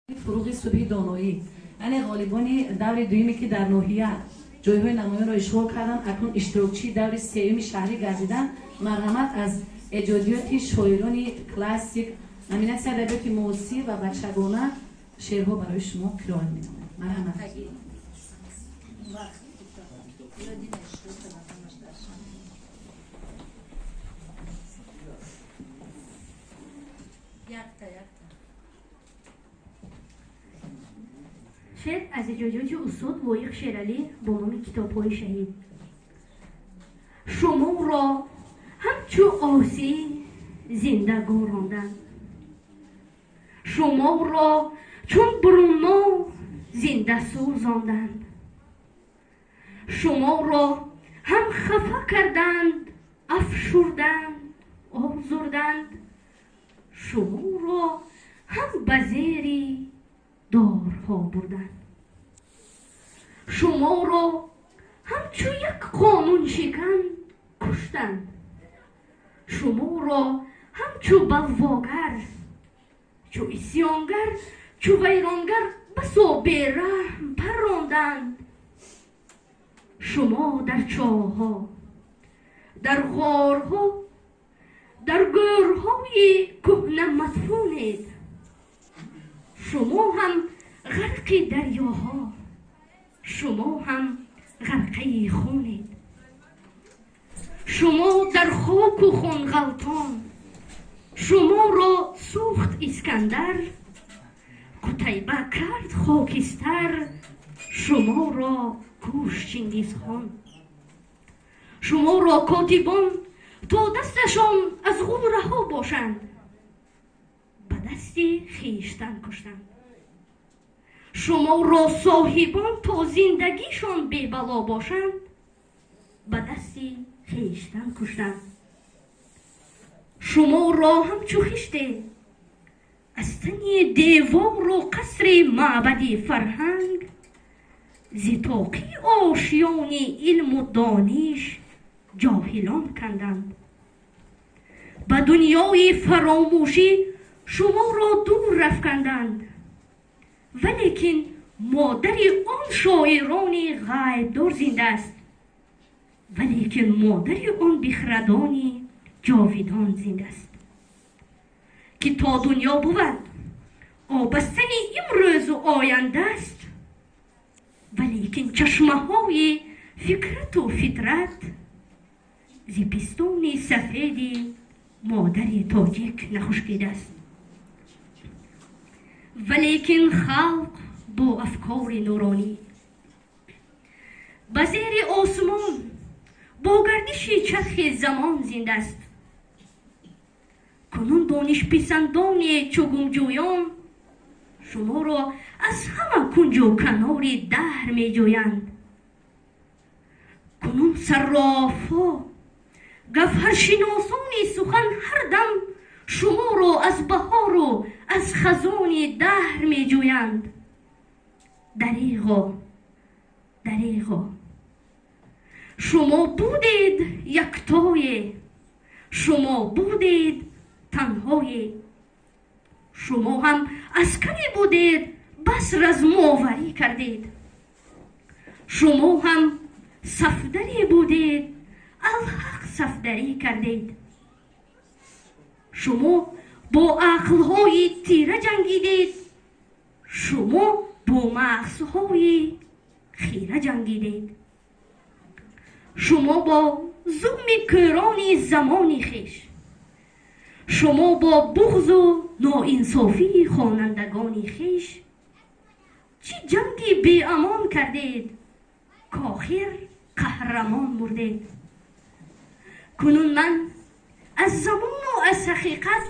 Фуруғи субҳи доноӣ, яъне ғолибони даври дуюме, ки дар ноҳия ҷойҳои намоёнро ишғол карданд, акнун иштирокчии даври сеюми шаҳрӣ гардиданд. Марҳамат, аз эҷодиёти шоирони классик, номинатсияи адабиёти муосир ва бачагона шеърҳо барои шумо қироат менамояд. Марҳамат. Шеър аз эҷодиёти устод Лоиқ Шералӣ бо номи «Китобҳои шаҳид». Шуморо ҳамчу осӣ зинда гӯронданд, шуморо чун Бруно зинда сӯзонданд, шуморо ҳам хафа карданд, афшурданд, озурданд, шуморо ҳам ба зери дорҳо бурданд, шуморо ҳамчу як қонуншикан куштанд, шуморо ҳамчу балвогар, чу исёнгар, чу вайронгар басо бераҳм парронданд. Шумо дар чоҳҳо, дар ғорҳо, дар гӯрҳои кӯҳна мадфунед. Шумо ҳам ғарқи дарёҳо, шумо ҳам ғарқаи хунед. Шумо дар хоку хун ғалтон, шуморо сӯхт Искандар, Қутайба кард хокистар, шуморо кӯш Чингизхон. Шуморо котибон то дасташон аз ғураҳо бошанд, ба дасти хештан куштанд. Шуморо соҳибон то зиндагишон бебало бошанд, ба дасти хештан куштанд. Шуморо ҳамчу хиште аз тани девору қасри маъбади фарҳанг, зи тоқи ошёни илму дониш ҷоҳилон канданд. Ба дунёи фаромӯшӣ шуморо дур рафканданд, валекин модари он шоирони ғайбдор зинда аст, валекин модари он бихрадони ҷовидон зинда аст, ки то дунё бувад обастани имрӯзу оянда аст, валекин чашмаҳои фикрату фитрат зи пистони сафеди модари тоҷик нахушкидааст. Валекин халқ бо афкори нуронӣ ба зери осмон бо гардиши чархи замон зинда аст. Кунун донишписандони чугумҷӯён шуморо аз ҳама кунҷу канори даҳр меҷӯянд. Кунун саррофҳо, гавҳаршиносони сухан ҳар дам шуморо аз баҳору аз хазони даҳр меҷӯянд. Дареғо, дареғо, шумо будед яктое, шумо будед танҳое, шумо ҳам аскаре будед, бас размоварӣ кардед, шумо ҳам сафдаре будед, алҳақ сафдарӣ кардед. Шумо бо ақлҳои тира ҷангидед, шумо бо мағзҳои хира ҷангидед, шумо бо зулми кӯрони замони хеш, шумо бо буғзу ноинсофии хонандагони хеш чӣ ҷанги беамон кардед, кохир қаҳрамон мурдед. Кунун ман аз замону аз ҳақиқат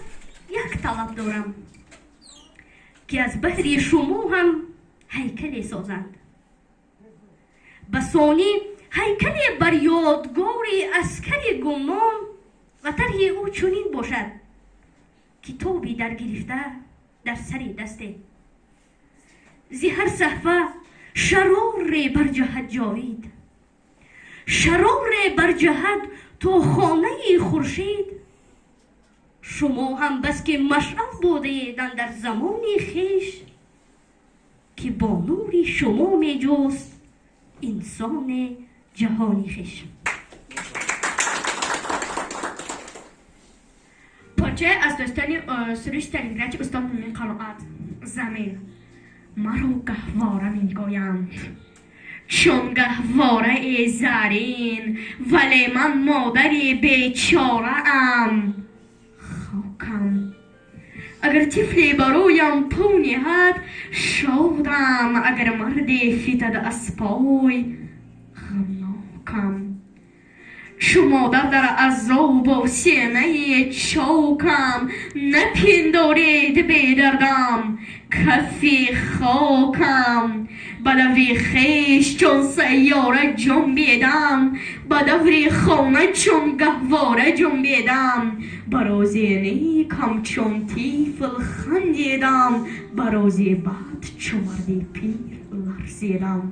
як талаб дорам, ки аз баҳри шумо ҳам ҳайкале созанд. Ба сонӣ ҳайкале бар ёдгори аскари гумном ва тарҳи ӯ чунин бошад: китоби даргирифта дар сари дасте, зи ҳар саҳфа шароре барҷаҳад ҷовид, шароре барҷаҳад то хонаи хуршед. Шумо ҳам баски машъал будаед андар замони хеш, ки бо нури шумо меҷуст инсони ҷаҳони хеш. Порчае аз достони суруш Сталингради устод Мумин Қалоат. Замин маро гаҳвора мегӯянд, чун гаҳвораи зарин, вале ман модари бечораам, хокам. Агар тифле бароям пӯ ниҳад, шодам, агар марде фитад аз пой, ғамнокам. Чу модар дар азобу сенаи чокам, напиндоред бедардам, кафи хокам. Ба даври хеш чун сайёра ҷунбидам, ба даври хона чун гаҳвора ҷунбидам, ба рӯзи нек ҳамчун тифл хандидам, ба рӯзи бад чу марди пир ларзидам.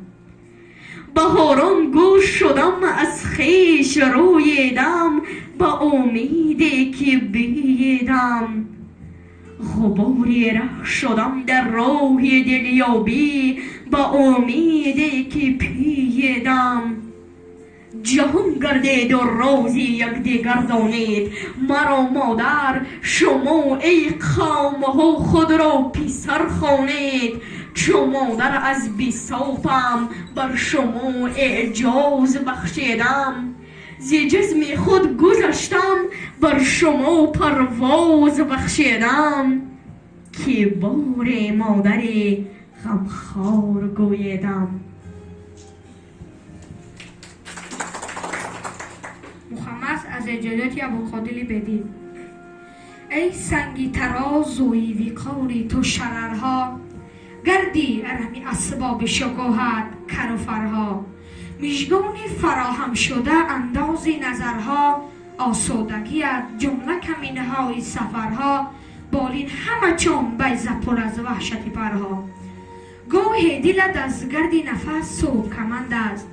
Баҳорон гӯш шудам аз хеш рӯедам, ба умеде ки биедам. Ғубори раҳ шудам дар роҳи дилёбӣ, ба умеде ки пиедам. Ҷаҳон гардеду рози якдигар донед, маро модар, шумо эй қавмҳо худро писар хонед. Чу модар аз бисопам бар шумо эъҷоз бахшидам, зи ҷисми худ гузаштам бар шумо парвоз бахшидам, ки бори модари ғамхор гӯедам. Мухаммас аз эҷодиёти Абуқодили Бедил. Эй санги тарозуи виқори ту шарарҳо, гардӣ арҳами асбоби шукӯҳат кару фарҳо, мижгони фароҳам шуда андози назарҳо, осудагият ҷумла каминҳои сафарҳо, болин ҳама чун байза пур аз ваҳшати парҳо. Гоҳе дилат аз гарди нафас субкаманд аст,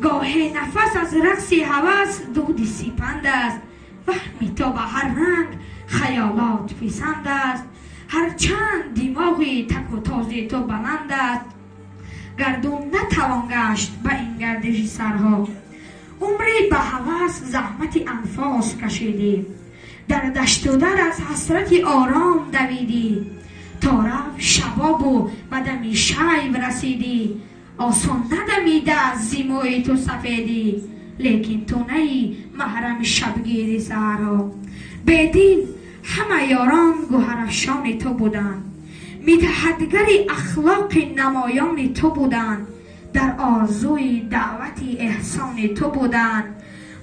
гоҳе нафас аз рақси ҳавас дуди сипанд аст, ваҳми то ба ҳар ранг хаёлот писанд аст, ҳарчанд димоғи таку този ту баланд аст, гардун натавон гашт ба ин гардиши сарҳо. Умре ба ҳавас заҳмати анфос кашидӣ, дар дашту дар аз ҳасрати ором давидӣ, то рафт шабобу ба дами шайб расидӣ, осон надамида аз зимои ту сафедӣ, лекин ту наи маҳрами шабгири саҳарҳо. Бедил ҳама ёрон гӯҳарафшони ту буданд, мидҳатгари ахлоқи намоёни ту буданд, дар орзуи даъвати эҳсони ту буданд,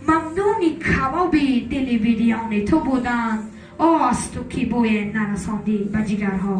мамнуни кабоби дили бидиёни ту буданд. О аз ту ки бӯе нарасондӣ ба ҷигарҳо.